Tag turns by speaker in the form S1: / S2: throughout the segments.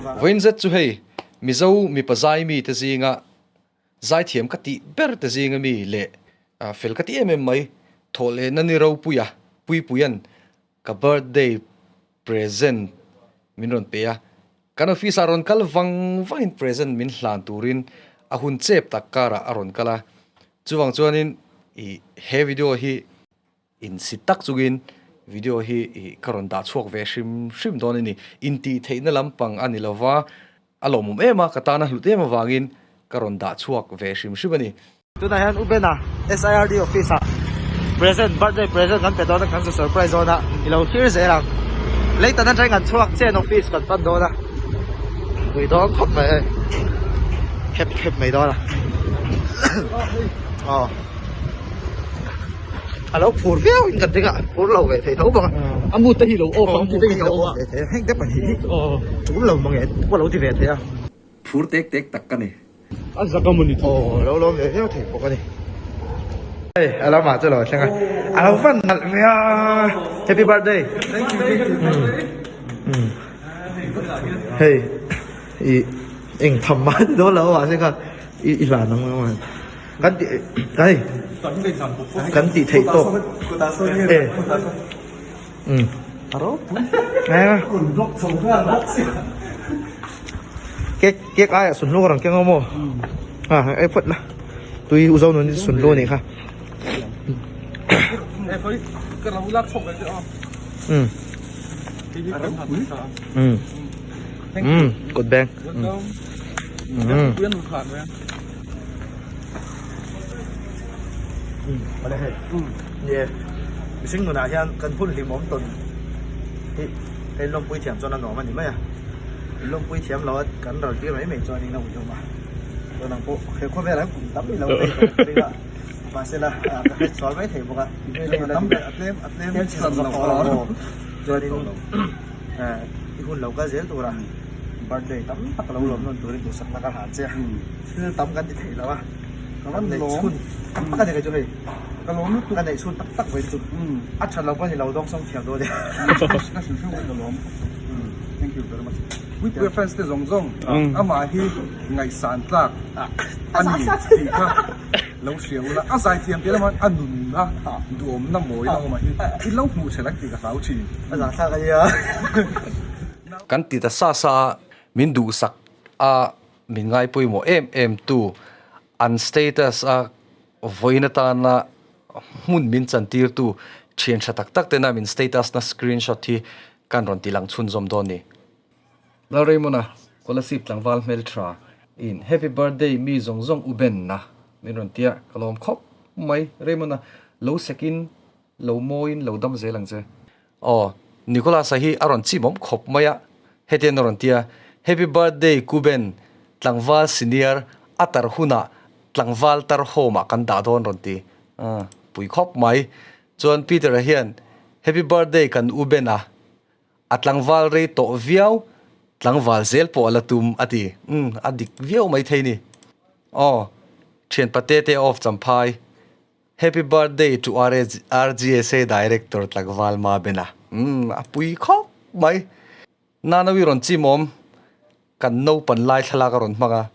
S1: Vawiin zet chu hei Mizo mipa zai mite zinga zaithiam ka tih ber te zinga mi leh fel ka ti em em mai thawh lehna ni ropuia Puipuia'n ka birthday present min rawn pe a, kan office ah rawn kal vang vangin present min hlan turin a hun chep tak karah a rawn kal a, chuvang chuanin ih he video hi insi tak chungin video hi ih ka rawn dah chhuak ve hrim hrim dawn a ni, intih theihna lampang a ni lova a lawmawm em a, ka tana hlut em avangin ka rawn dah chhuak ve hrim hrim a ni.
S2: Tunah hian U Bena SIRD office ah present birthday present kan pe dawn a kan surprise dawn a i lo thlir zel ang. Leitan atangin kan chhuak chian office kan pan dawn a pui dawn khawp mai hei khep khep mai dawn a aw a lo phur viau in kan ring a phur lo ve thei tho bawk a
S3: a mood te hi lo off ang
S2: tih te hi lo off ve thei a heng te pahnih hi tul lo mange pawh lo ti ve thei a.
S1: Phur tek tek tak ka ni.
S3: A zak a mawni
S2: tih. Aw lo lawm ve viau thei bawk a ni. Hei a lamah chu lo thleng a, a lo van nalh ve a, happy birthday.
S3: Thank you thank you
S2: umm hei i eng tham mah ni dawn lo mahse khan i i hlan ang ang kan tih hei kan tih theih tawk e umm cake cake aiah sunhlu ka rawn keng ang maw a ei phawt la tui u zo nun hi sunhlu a nih kha um um um kut beng um Mihring nunah hian kan hun hlimawm tawn hi hei lawmpui thiam chuan a nuam a ni mai a, lawmpui thiam lo a kan ral tir mai mai chuan in a ui awm a, chuan ang pawh he khawvel ah hian kum tam i lo vei tawh ka ring a, mahse la ka hre chhual mai thei bawk a, a tlem chhan lo maw chuanin i hun lo kal zel tur a. Birthday tam tak lo lawm nawn turin duhsakna ka hlan che a, thil tam kan ti theih lo a, ka neih chhun tak tak a ni kei chu hei,
S3: ka lawm lutuk,
S2: ka neih chhun tak tak vawiin chu a tha lo pawh ni lo dawng sawm thiam dawn e.
S3: Ka hrim hrim ka lawm, thank you very much. Puipuia fans te zawng zawng amah hi ngaihsan tlak a ni tih kha lo hria ula, a zaithiam piah lamah a nunna duhawmna mawina awmah hi i lo hmuh ṭhelh ang tih ka hlau ṭhin.
S2: A zahthlak a nia.
S1: Kan ti ta sa sa a, min duhsak a, min ngai pawimawh em em tu, an status a vawiin atana hmun min chantir tu thian tha tak tak tena min status na screenshot hi kan rawn ti lang chhunzawm dawn ni. Lalraymond-a Kolasib tlangval hmeltha in Happy Birthday mi zawng zawng u ben na min rawn tia ka lawm khawp mai Raymond-a lo sekin lo mawiin lo dam zel ang che. Aw, Nicholas-a hi a rawn chimawm khawp mai a, hetiang a rawn ti a, Happy birthday Kuben, tlangval senior a tar hunah tlangval tar home ah kan dah dawn rawn ti. Aw, pui khawp mai. Chuan Peter-a hian Happy birthday kan u Ben-a, a tlangval rei tawh viau, tlangval zel pawh a la tum a ti. Umm, a dik viau maithei ni. Aw, thianpa Tete of Champhai. Happy birthday to RGSA Director Tlangval Mabena. Umm a pui khawp mai. Nanawi rawn chimawm kan naupan lai thlalak a rawn hmang a.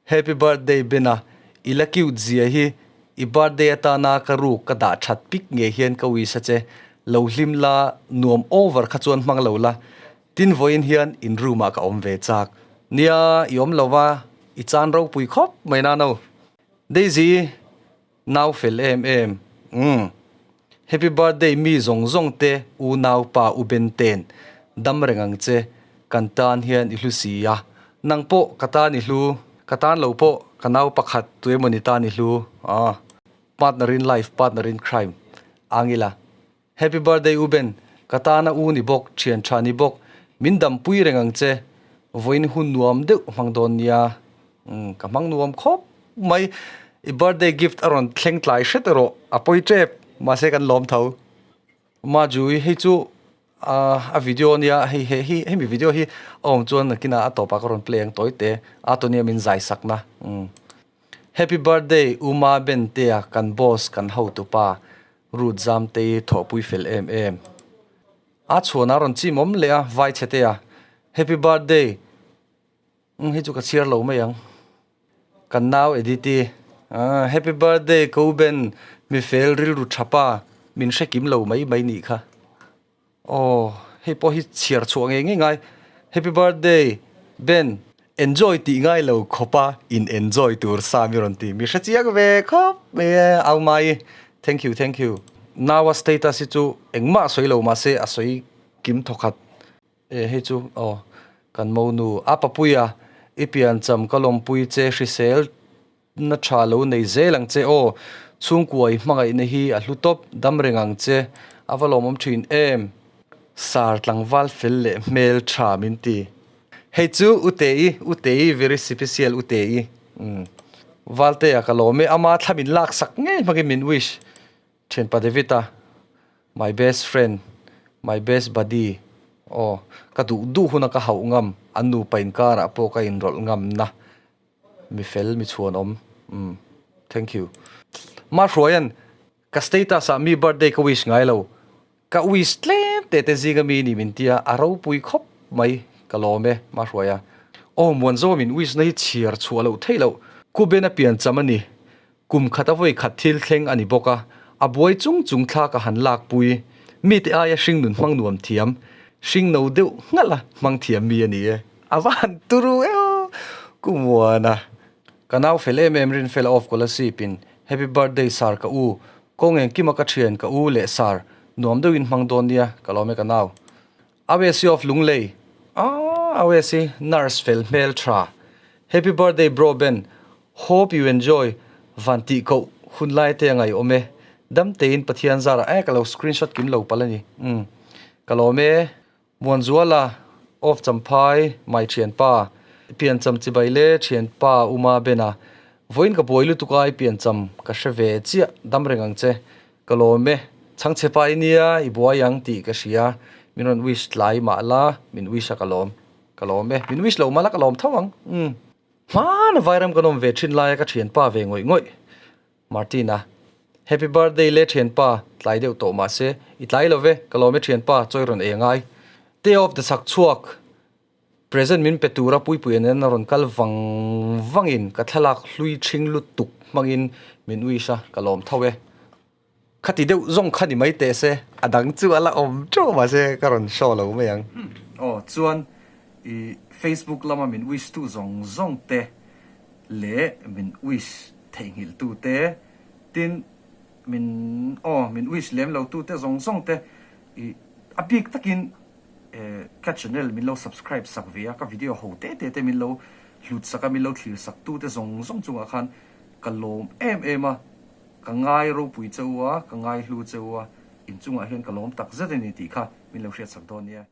S1: Happy birthday Bena, i la cute zia hi i birthday atana ka ruk ka dah that pik ngei hian ka wish a che. Lo hlim la, nuam over kha chuan hmang lo la. Tin vawiin hian in room ah ka awm ve chak. Nia, i awm lo va, i chan ropui khawp mai Nano. Daisy. Nau fel em em. Umm. Happy birthday mi zawng zawng te u nau pa u Ben ten dam reng ang che kan tan hian i hlu si a nang pawh ka tan i hlu ka tan lo pawh ka nau pakhat tuemawni tan i hlu ah partner in life partner in crime angila Happy birthday U Ben, ka tana u ni bawk, thian tha ni bawk, min dampui reng ang che, vawiin hun nuam deuh hmang dawn nia, umm ka hmang nuam khawp mai, i birthday gift a rawn thleng tlai hret erawh a pawi tep, mahse kan lawm tho. Majui hei chu a video ania, hei he hi hemi video hi a awm chuan nakinah a tawpah ka rawn play ang tawi te, a tawnia min zai sakna umm. Happy birthday U Ma Ben tea kan boss kan hotupa Ruth Zamtei thawhpui fel em em. A chhuan a rawn chim awm leh a vai chhe te a. Happy birthday. Umm hei chu ka chhiar lo mai ang. Kan nau Edith-i. Aah happy birthday ko Ben mi fel rilru tha pa min hre kim lo mai mai nih kha. Aw hei pawh hi chhiar chhuah ngei ngei ngai. Happy birthday Ben enjoy tih ngai lo khawpa in enjoy tur sa mi rawn ti mi hre chiang ve khawp mai e au mai thank you thank you. Naua status hi chu engmah a sawi lo mahse a sawi kim thawkhat. E hei chu aw kan monu a papuia i piancham ka lawmpui che hrisel na tha lo nei zel ang che aw chhungkua i hmangaihna hi a hlu tawp dam reng ang che a va lawmawm thin em sar tlangval fel leh hmel tha min ti hei chu Utei Utei very sipisial Utei umm Valtea ka lawm e ama thla min laksak ngei hmangin min wish Thianpa David-a, My best friend, my best buddy, aw, ka duh duh huna ka hauh ngam, an nupa inkarah pawh ka inrawlh ngamna, mi fel, mi chhuanawm, umm, thank you. Mahruaia'n, Ka status ah mi birthday ka wish ngai lo, ka wish tlem teh te zinga mi ni min tia, a ropui khawp mai, ka lawm e, Mahruaia. Aw, Muanzawm in wish na hi chhiar chhuah loh theih loh, Kubena piancham a ni, Kum khat a vawi khat thil thleng a ni bawk a, a buai chung chung thla ka han lak pui. Mite aia hringnun hmang nuam thiam, hring no deuh nghalh a hmang thiam mi a ni e. A va han turu e aw! Ku Muana. Ka nau fel em em Rinfela of Kolasib in Happy Birthday Sir ka u, kawng engkima ka thian ka u leh Sir, nuam deuhin hmang dawn nia, ka lawm e ka nau. Awesi of Lunglei, Aaa Awesi, nurse fel hmel tha. Happy birthday bro Ben, hope you enjoy van tih koh hun lai te a ngaih awm e. Dam tein Pathian zarah eh ka lo screenshot kim lo palh a ni. Umm ka lawm e. Muanzuala of Champhai mai thianpa, piancham chibai le thianpa Uma Bena, vawiin ka buai lutuk a i piancham ka hre ve chiah dam reng ang che. Ka lawm e, chhangchhe pa i nia, i buai ang tih ka hria, min rawn wish tlai mah la, min wish a ka lawm, ka lawm e, min wish lo mah la ka lawm tho ang, umm. Hmana vairam kan awm ve thin laia ka thianpa ve ngawih ngawih, Martina, Happy birthday le thianpa, tlai deuh tawh mah se, i tlai lo ve, ka lawm e thianpa, chawi rawn ei a ngai. Day of the chak chhuak. Present min pe tura Puipuia nen a rawn kal vang vangin ka thlalak hlui ṭhing lutuk hmangin min wish a, ka lawm tho e. Khati deuh zawng kha ni mai teh se, a dang chu a la awm ṭeuh mahse ka rawn show lo mai ang. Aw chuan i Facebook lama min wish tu zawng zawng te leh min wish theihnghilh tu te tin min aw min wish lem lo tu te zawng zawng te i a bik takin Ka channel min lo subscribe sak ve a, ka video ho te te te min lo hlut sak a, min lo thlir sak tu te zawng zawng chungah khan ka lawm em em a, ka ngai ropui che u a, ka ngai hlu che u a, inchungah hian ka lawm tak zet a ni tih kha min lo hriat sak dawn nia.